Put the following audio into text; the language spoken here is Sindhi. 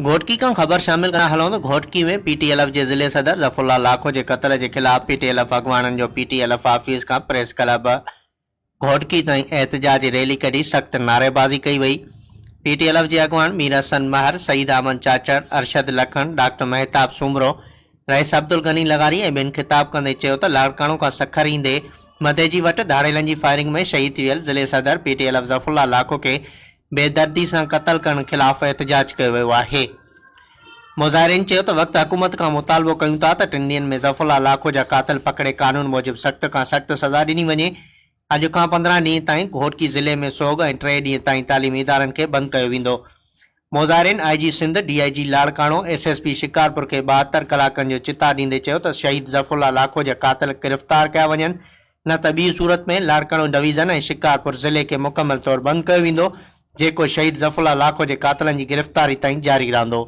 گهوٽڪي کان خبر شامل ڪندا هلون ته Ghotki ۾ P T L F جي ضلعي صدر ظفر الله لاکو جي قتل جي خلاف پي ٽي ايل ايف اڳواڻن جو P T L F office کان پريس ڪلب گهوٽڪي تائين احتجاجي ريلي ڪڍي سخت نعريبازي ڪئي وئي. پي ٽي ايل ايف جي اڳواڻ مير حسن مهر، سعيد احمد چاچڙ، ارشد لکڻ، ڊاڪٽر مهتاب سومرو، رئيس عبدالغني لغاري ۽ ٻين خطاب ڪندي چيو ته لاڙڪاڻو کان سکر ايندي مديجي وٽ ڌاڙيلن جي فائرنگ ۾ شهيد ٿي ويل ضلعي صدر P T L F Zafar Ullah Lakho کي بيدردي سان قتل ڪرڻ خلاف احتجاج ڪيو ويو آهي. مظاهرين چيو ته وقت حڪومت کان مطالبو ڪيون ٿا ته ٽن ڏينهن ۾ ظفر الله لاکو جا قاتل پڪڙي قانون موجب سخت کان سخت سزا ڏني وڃي. اڄ کان 15 ڏينهن تائين گهوٽڪي ضلعي ۾ سوڳ ۽ ٽي ڏينهن تائين تعليمي ادارن کي بند ڪيو ويندو. مظاهرين آء جي سنڌ، ڊي I جي Larkana, S S P Shikarpur کي 72 ڪلاڪن جو چتاء ڏيندي چيو ته شهيد ظفر الله لاکو جا قاتل گرفتار ڪيا وڃن نه ته ٻي صورت ۾ لاڙڪاڻو ڊويزن ۽ شڪارپور ضلعي کي مڪمل طور بند ڪيو ويندو جيڪو شهيد ظفر الله لاکو جي قاتلن جي گرفتاري تائين جاري رهندو.